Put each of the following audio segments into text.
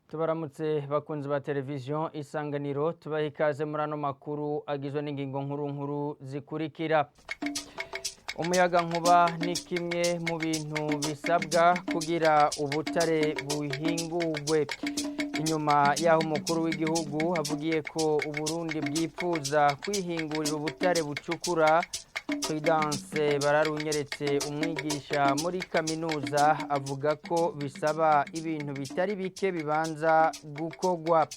Tubaramutse bakunzi ba televiziyo Isanganiro, tubaha ikaze muri ano makuru agizwe n'ingingo nkuru nkuru zikurikira. Umuyaga nkuba ni kimwe mu bintu bisabwa kugira ubutare buhingurwe. Inyuma y'aho umukuru w'igihugu avugiye ko Uburundi bwipfuza kwihingurira ubutare bucukura, Prudence Bararunyeretse, umwigisha muri kaminuza, avuga ko bisaba ibintu bitari bike bibanza gukorwa.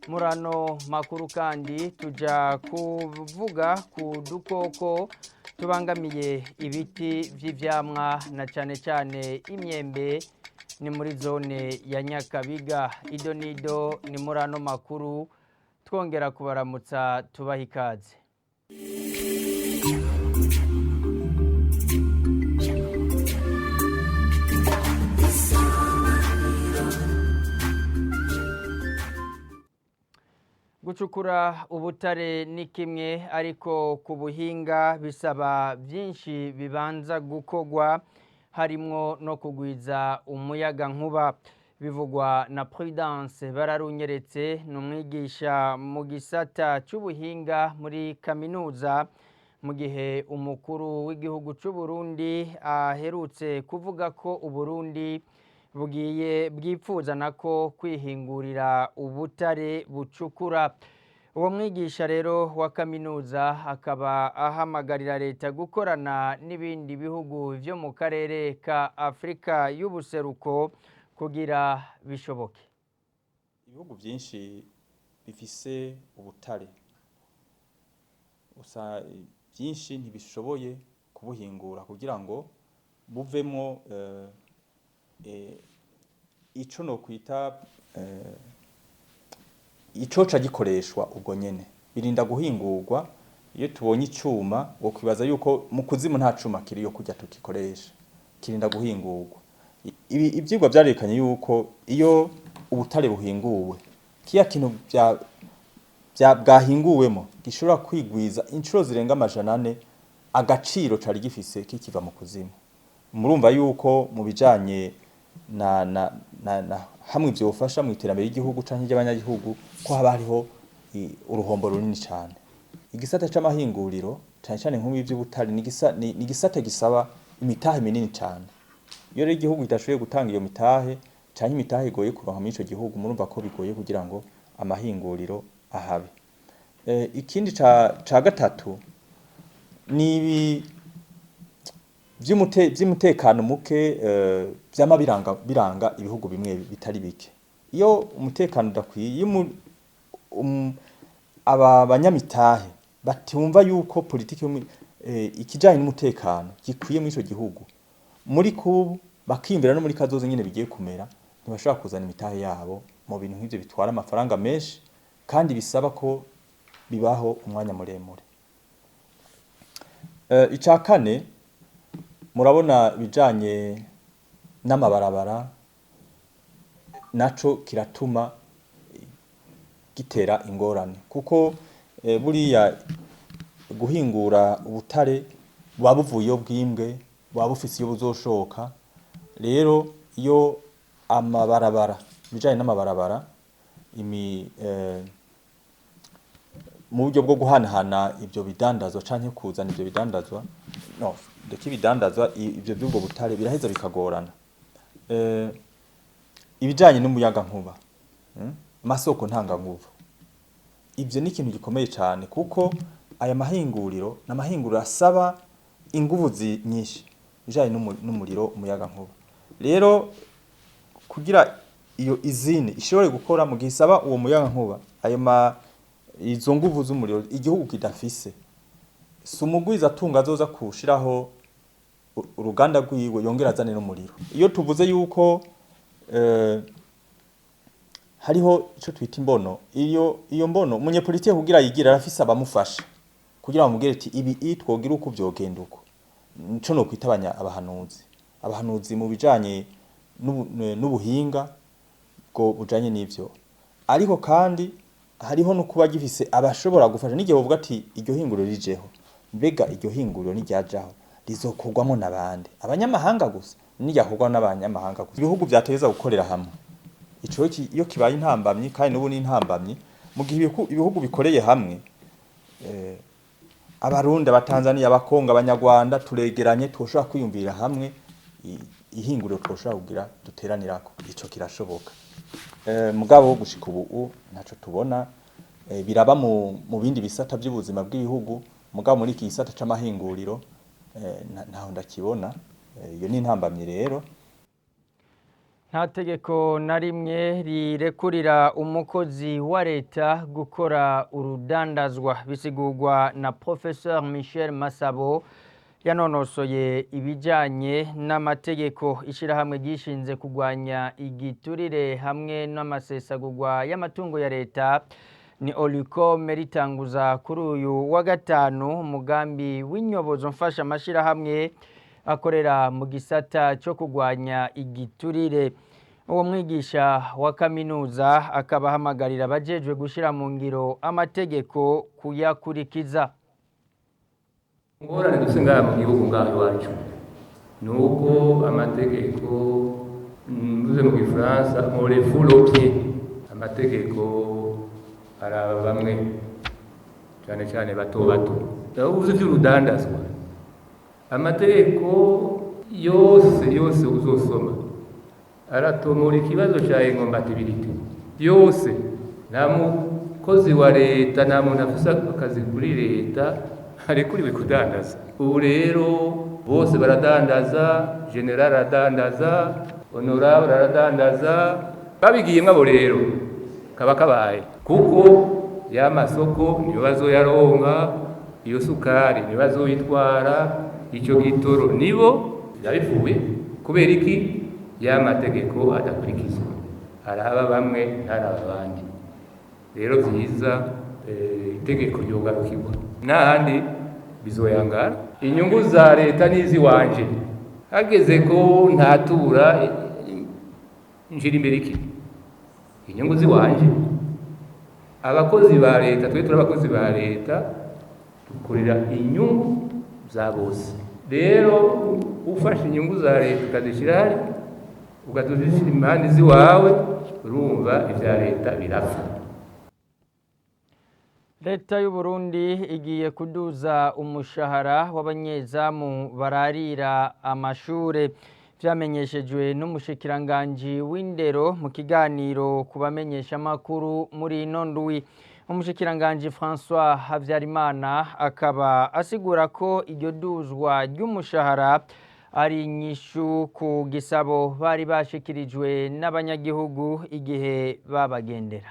Muri ano makuru kandi tuja kuvuga ku dukoko tubangamiye ibiti vy'ivyamwa na cane cane imyembe, ni muri zone ya Nyakabiga. Ido nido ni muri ano makuru, twongera kubaramutsa, tubaha ikaze. Gucukura ubutare ni kimwe, ariko ku buhinga bisaba byinshi bibanza gukorwa, harimwo no kugwiza umuyaga nkuba. Bivugwa na Prudence Bararunyeretse, ni umwigisha mu gisata c'ubuhinga muri kaminuza, mu gihe umukuru w'igihugu c'u Burundi aherutse kuvuga ko Uburundi bugiye bwipfuza nako kwihingurira ubutare bucukura. Uwo mwigisha rero wa kaminuza akaba ahamagarira leta gukorana n'ibindi bihugu vyo mu karere ka Afrika y'ubuseruko kugira bishoboke. Ibihugu byinshi bifise ubutare usa byinshi ntibishoboye kubuhingura kugira ngo buvemo ico nokwita icoca gikoreshwa ubwo nyene, birinda guhingurwa. Iyo tubonye icuma, wokwibaza yuko mu kuzimu nta cuma kiriyo kurya tukikoresha, kirinda guhingurwa. Ibi ivyigwa vyarekanye yuko iyo ubutare buhinguwe, kiya kintu bya bwahinguwemo gishobora kwigwiza inshuro zirenga 400 agaciro cari gifise kikiva mu kuzimu. Murumva yuko mu bijanye na hamwe vyofasha mu iterambere ry'igihugu canke ry'abanyagihugu, ko haba hariho uruhombo runini cane. Igisata c'amahinguriro, cane cane nk'ubu ivy'ubutare, ni igisata gisaba imitahe minini cane. Iyo rero igihugu kidashoboye gutanga iyo mitahe, canke imitahe igoye kuronka muri ico gihugu, murumva ko bigoye kugira ngo amahinguriro ahabe. Ikindi ca gatatu ni ibi vy'umutekano muke vyama biranga ibihugu bimwe bitari bike. Iyo umutekano udakwiye, iyo aba banyamitahe batumva yuko politiki ikijanye n'umutekano gikwiye muri ico gihugu muri kubu, bakiyumvira no muri kazoza nyene bigiye kumera, ntibashobora kuzana imitahe yabo mu bintu nk'ivyo bitwara amafaranga menshi kandi bisaba ko bibaho umwanya muremure. Ica kane, murabona ibijanye n'amabarabara, naco kiratuma gitera ingorane, kuko buriya guhingura ubutare buba buvuye iyo bwimbwe, buba bufise iyo buzoshoka. Rero iyo amabarabara, ibijanye n'amabarabara, mu buryo bwo guhanahana ivyo bidandazwa canke kuzana ivyo bidandazwa, no ndeka ibidandazwa, ivyo by'ubwo butare biraheza bikagorana. Ibijanye n'umuyaga nkuba, amasoko ntanganguvu, ivyo ni ikintu gikomeye cane, kuko aya mahinguriro ni amahinguriro asaba inguvu nyinshi bijanye n'umuriro, umuyaga nkuba. Rero kugira iyo izine ishobore gukora mu gihe isaba uwo muyaga nkuba, ayo ma izo nguvu z'umuriro igihugu kidafise, si umugwiza atunga azoza kushiraho uruganda rwiwe yongera azane n'umuriro. Iyo tuvuze yuko hariho ico twita imbono, iyo mbono umunyepolitike kugira yigira arafise abamufasha kugira bamubwire ati ibi twogira uko vyogenda uko. Nico no kwita abahanuzi mu bijanye n'ubuhinga bwo bujanye n'ivyo. Ariko kandi hariho no kuba gifise abashobora gufasha n'igihe bavuga ati iryo hinguriro rijeho, mbega iryo hinguriro niryajaho rizokorwamo n'abandi, abanyamahanga gusa? Niryakorwa n'abanyamahanga gusa, ibihugu vyategeza gukorera hamwe. Ico iyo kibaye intambamyi, kandi n'ubu ni intambamyi mu gihe ibihugu bikoreye hamwe, Abarundi, Abatanzania, Abakongo, Abanyarwanda turegeranye, twoshobora kwiyumvira hamwe ihinguriro twoshobora kugira duteranirako. Ico kirashoboka. Mugabo gushika ubu ntaco tubona. Biraba mu bindi bisata by'ubuzima bw'ibihugu, mugabo muri iki gisata c'amahinguriro ntaho ndakibona. Iyo ni intambamyi rero. Nta tegeko na rimwe rirekurira umukozi wa leta gukora urudandazwa, bisigurwa na Professeur Michel Masabo yanonosoye ibijyanye n'amategeko. Ishyirahamwe ryishinze kurwanya igiturire hamwe n'amasesagurwa y'amatungo ya leta ni Olucome ritanguza kuri uyu wa gatanu umugambi w'inyobozo mfasha amashyirahamwe akorera mu gisata cyo kurwanya igiturire. Uwo mwigisha wa kaminuza akaba ahamagarira abajejwe gushyira mu ngiro amategeko kuyakurikiza. Ingorane dufite ngaha mu gihugu, ngaha iwacu, ni uko amategeko, mvuze mu Gifaransa, on les foule aux pieds. Amategeko araba bamwe, cyane cyane bato bato. Uvuze iby'urudandazwa, amategeko yose yose uzosoma aratomora ikibazo cya incompatibilité yose. Nta mukozi wa leta, nta muntu afise akazi kuri leta arekuriwe kudandaza. Ubu rero bose baradandaza, général aradandaza, honorable aradandaza. Babigiyemwo abo rero kaba kabaye, kuko ya masoko niyo bazoyaronka, iyo sukari niyo bazoyitwara, icyo gitoro nibo byabipfuye. Kubera iki? Ya mategeko adakurikizwa, araba bamwe, ntaraba abandi. Rero byiza itegeko ryogarukirwa, n'ahandi bizoyangara. Inyungu za leta n'iziwanje, hageze ko ntatura njira imbere iki? Inyungu ziwanje. Abakozi ba leta, twe turi abakozi ba leta, dukorera inyungu za bose. Rero ufashe inyungu za leta ukazishyira hari, ukazishyira impande z'iwawe, urumva ibya leta birapfa. Leta y'u Burundi igiye kuduza umushahara w'abanyezamu bararira amashure, vyamenyeshejwe n'umushikiranganji w'indero mu kiganiro ku bamenyeshamakuru muri ino ndwi. Umushikiranganji François Habyarimana akaba asigura ko iryo duzwa ry'umushahara ari inyishu ku gisabo bari bashikirijwe n'abanyagihugu igihe babagendera.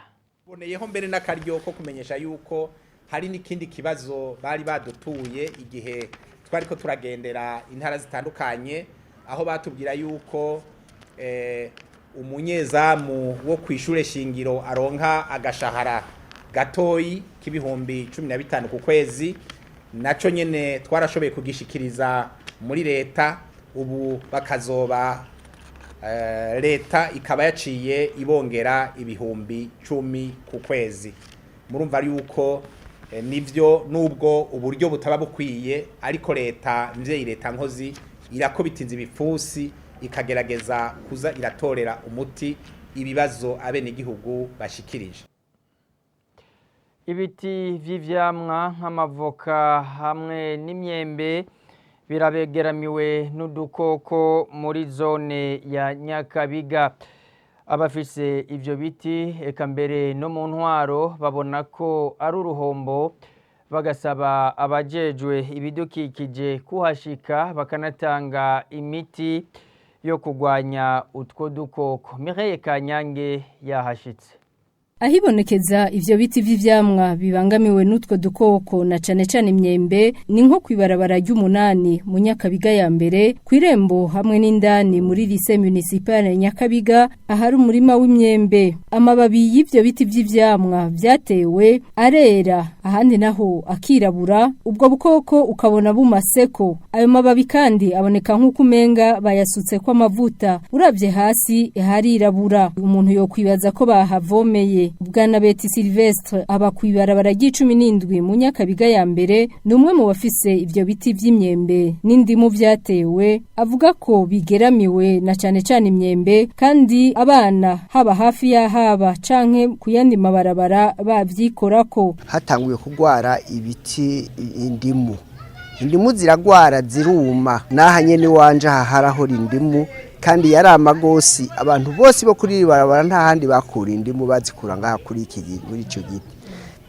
Boneyeho mbere n'akaryo ko kumenyesha yuko hari n'ikindi kibazo bari badutuye igihe twari ko turagendera intara zitandukanye, aho batubwira yuko umunyezamu wo ku ishure shingiro aronka agashahara gatoyi k'ibihumbi 15 ku kwezi. Naco nyene twarashoboye kugishikiriza muri leta. Ubu bakazoba leta ikaba yaciye ibongera 10,000 ku kwezi. Murumva yuko nivyo, nubwo uburyo butaba bukwiye, ariko leta mvyeyi, leta nkozi, irakobitinza ibipfusi, ikagerageza kuza iratorera umuti ibibazo abenegihugu bashikirije. Ibiti vy'ivyamwa nk'amavoka hamwe n'imyembe birabegeramiwe n'udukoko muri zone ya Nyakabiga. Abafise ivyo biti, eka mbere no mu ntwaro, babona ko ari uruhombo, bagasaba abajejwe ibidukikije kuhashika bakanatanga imiti yo kurwanya utwo dukoko. Mireille Kanyange yahashitse. Ahibonekeza ivyo biti vy'ivyamwa bibangamiwe n'utwo dukoko, na cane cane imyembe, ni nko kwibarabara ry'umunani mu Nyakabiga ya mbere, kw'irembo hamwe n'indani muri lycée municipal Nyakabiga ahari umurima w'imyembe. Amababi y'ivyo biti vy'ivyamwa vyatewe arera, ahandi naho akirabura. Ubwo bukoko ukabona bumaseko. Ayo mababi kandi aboneka nk'uko umenga bayasutseko amavuta. Uravye hasi harirabura, umuntu yokwibaza ko bahavomeye. vyononekaye. Bwana Beti Silvestre aba kw'ibarabara ry'17 mu Nyakabiga ya mbere, ni umwe mu bafise ivyo biti vy'imyembe n'indimu vyatewe, avuga ko bigeramiwe na cane cane imyembe, kandi abana haba hafi y'ahaba canke ku yandi mabarabara bavyikorako. Hatanguye kugwara ibiti, indimu ziragwara ziruma. Naha nyene wanje aha harahora indimu kandi yarama gose. Abantu bose bo kuri iri barabara nta handi bakura indimu, bazikura ngaha kuri iki muri ico giti.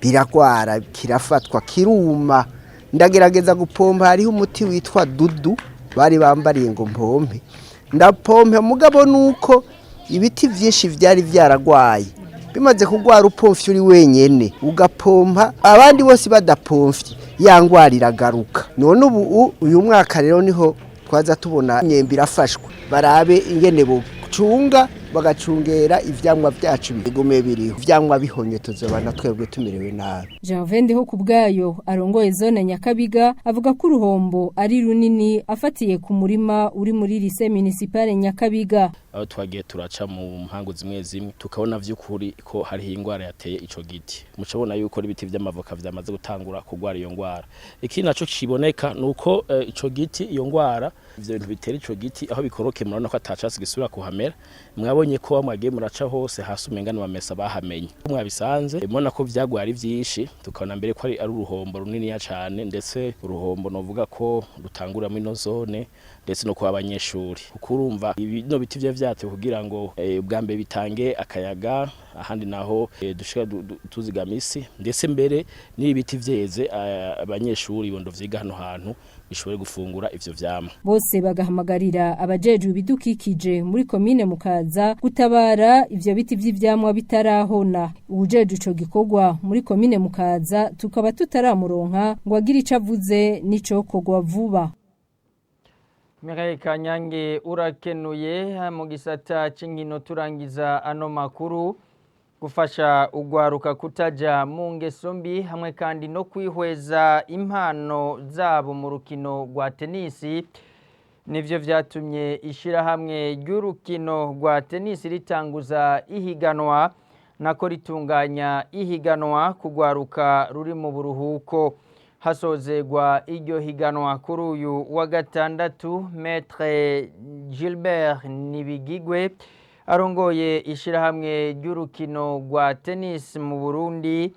Biragwara, kirafatwa, kiruma. Ndagerageza gupompa, hariho umuti witwa Dudu bari bambariye ngo mpompe, ndapompe, mugabo nuko ibiti vyinshi vyari vyaragwaye. Bimaze kugwara, upomfye uri wenyene, ugapompa abandi bose badapomfye, ya ngwara iragaruka. None ubu uyu mwaka rero niho twaza tubona imyembe irafashwe. Barabe ingene bocunga, bagacungera ivyamwa vyacu bigume biriho. Ivyamwa bihonye, tuzoba na twebwe tumerewe nabi. Gervais Ndiho kubwayo arongoye zone Nyakabiga avuga ko uruhombo ari runini afatiye ku murima uri muri lycée municipale Nyakabiga. Aho twagiye turaca mu mpangu zimwe zimwe, tukabona vy'ukuri ko hariho ingwara yateye ico giti. Mucabona yuko n'ibiti vy'amavoka vyamaze gutangura kugwara iyo ngwara. Ikindi naco kiboneka nuko ico giti, iyo ngwara, ivyo bintu bitera ico giti, aho bikoroke murabona ko atacatsi gisubira kuhamera. Mwabonye ko mwagiye muraca hose hasi umenga n'amamesa bahamenye. Mwabisanze mubona ko vyagwaye ari vyinshi, tukabona mbere ko ari uruhombo runiniya cane, ndetse uruhombo novuga ko rutangura muri ino zone ndetse no kwa abanyeshuri, kuko urumva bino biti vya vyatewe kugira ngo ubwa mbere bitange akayaga, ahandi naho dushika tuzigama isi, ndetse mbere n'ibiti vyeze abanyeshuri bondo vyiga hano hantu bishobore gufungura ivyo vyamwa. Bose bagahamagarira abajejwe ibidukikije muri komine Mukaza gutabara ivyo biti vy'ivyamwa bitarahona. Uwujejwe ico gikorwa muri komine Mukaza tukaba tutaramuronka ngo agire ico avuze n'icokorwa vuba. Mireille Kanyange urakenuye. Mu gisata c'inkino turangiza ano makuru, gufasha ugwaruka kutaja mu ngeso mbi hamwe kandi no kwihweza impano zabo mu rukino rwa tenisi nivyo vyatumye ishirahamwe ry'urukino rwa tenisi ritanguza ihiganwa, nako ritunganya ihiganwa kugwaruka ruri mu buruhuko. Hasozegwa iryo higanwa kuri uyu wa gatandatu, Maître Gilbert Nibigigwe arongoye ishirahamwe ry'urukino rwa tennis mu Burundi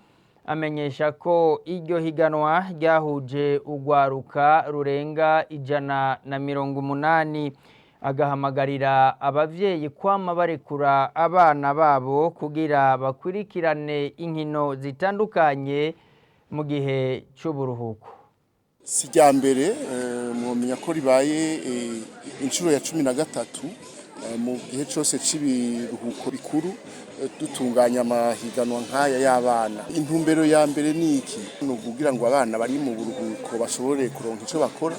amenyesha ko iryo higanwa ryahuje ugwaruka rurenga 180, agahamagarira abavyeyi kwama barekura abana babo kugira bakurikirane inkino zitandukanye mu gihe c'uburuhuko. Si rya mbere, mwomenya ko ribaye inshuro ya 13 mu gihe cyose cy'ibiruhuko bikuru dutunganya amahiganwa nk'aya y'abana. Intumbero ya mbere ni iki? Ni ukugira ngo abana bari mu buruhuko bashobore kuronka icyo bakora,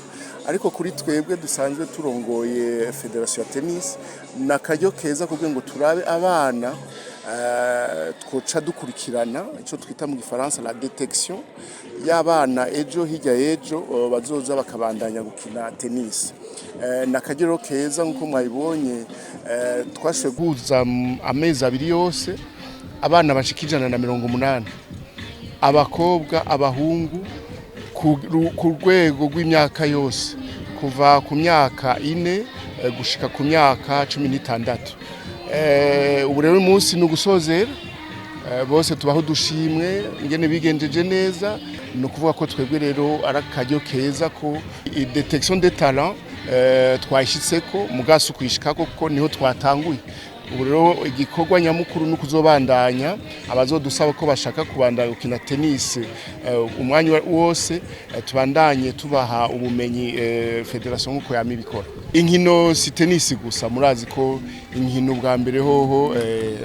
ariko kuri twebwe dusanzwe turongoye fédération ya tennis, ni akaryo keza kugira ngo turabe abana twoca dukurikirana icyo twita mu gifaransa la détection y'abana ejo hirya y'ejo bazoza bakabandanya gukina tennis. Ni akaryo keza nk'uko mwabibonye, twashoboye guhuza amezi 2 yose abana bashika 180, abakobwa, abahungu, ku rwego rw'imyaka yose, kuva ku myaka 4 gushika ku myaka 16. Ubu rero uyu munsi ni ugusozera, bose tubaho udushimwe ingene bigenjeje neza. Ni ukuvuga ko twebwe rero ari akaryo keza ko détection des talents twayishitseko, mugasi kuyishikako kuko niho twatanguye. Ubu rero igikorwa nyamukuru ni ukuzobandanya abazodusaba ko bashaka kubandanya gukina tennis umwanya wose, tubandanye tubaha ubumenyi, fédération nkuko yama ibikora. Inkino si tennis gusa, murazi ko inkino bwa mbere hoho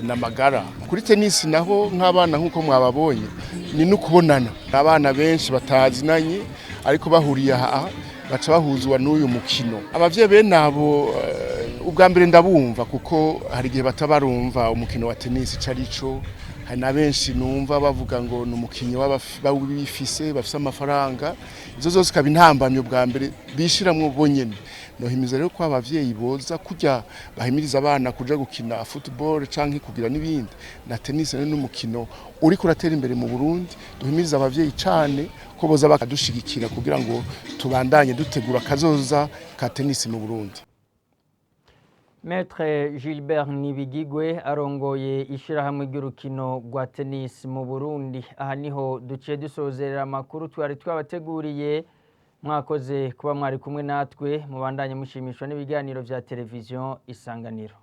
n'amagara. Kuri tennis naho, nk'abana nkuko mwababonye, ni no kubonana. Abana benshi batazinanye ariko bahuriye aha baca bahuzwa n'uyu mukino. Abavyeyi bene abo ubwa mbere ndabumva, kuko hari igihe batabarumva umukino wa tennis ico arico. Hari na benshi numva bavuga ngo ni umukinyi w'abifise bafise amafaranga. Izo zose ikaba intambamyo bwa mbere bishiramwo bonyene. Nohimiza rero ko abavyeyi boza kujya bahimiriza abana kuja gukina football canke kugira n'ibindi, na tennis rero n'umukino uriko uratera imbere mu Burundi. Duhimiriza abavyeyi cane ko boza bakadushigikira kugira ngo tubandanye dutegura kazoza ka tennis mu Burundi. Maître Gilbert Nibigigwe arongoye ishirahamwe ry'urukino rwa tennis mu Burundi. Aha niho duciye dusozerera amakuru twari twabateguriye. Mwakoze kuba mwari kumwe natwe, mubandanye mushimishwa n'ibiganiro vya televiziyo Isanganiro.